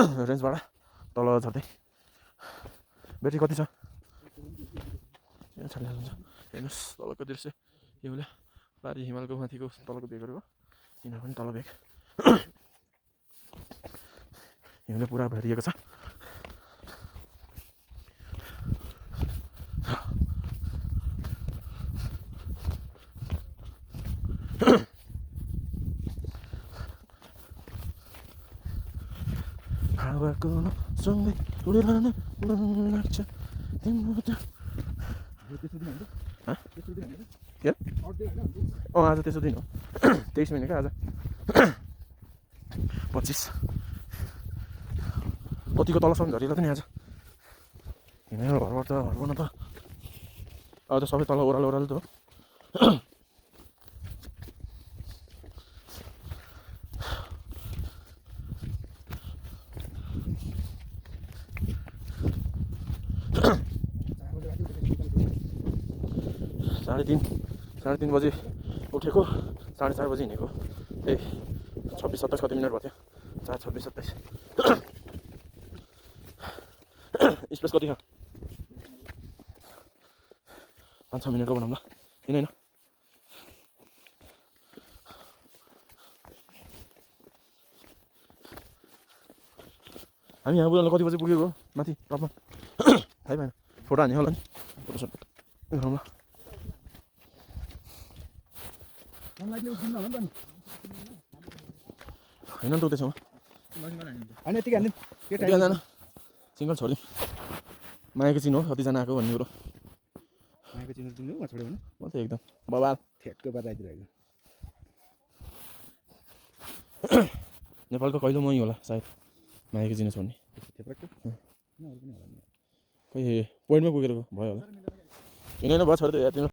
रेन्जबाट तल झर्दै ब्याट्री कति छ छाड्ने हुन्छ हेर्नुहोस् तलको दृश्य हिउँले पारि हिमालको माथिको तलको भेगहरू हो यिनीहरू पनि तल भेग हिउँले पुरा भरिएको छ हावाको सँगै उडेर लाग्छ आज त्यसो दिन हो 23 महिना क्या आज 25 कतिको तलसम्म झरिला त नि आज हिँडेर घरबाट त घरबाट त अब त सबै तल ओह्रालो त हो साढे तीन बजे उठेको 4:30 बजे हिँडेको ए 26-27 कति मिनट भयो थियो 4:26-27 स्पेस कति छ 5-6 मिनटको बनाउँला किन होइन हामी यहाँ बुझ्नु कति बजी पुगेको माथि टपमा थाहै भएन फोटो हान्यो होला नि फोटो गरौँ ल होइन त त्यसमा सिङ्गल छोडिदिउँ मायाको चिनो हो कतिजना आएको भन्ने कुरो मायाको चिनो दिनु छोड्यो भने म त एकदम बबाल ठेक्क बजाइदिरहेको नेपालको कहिलो मै होला सायद मायाको चिनो छोड्ने खै पोइन्टमा पुगेर भयो होला किन भयो छोडिदियो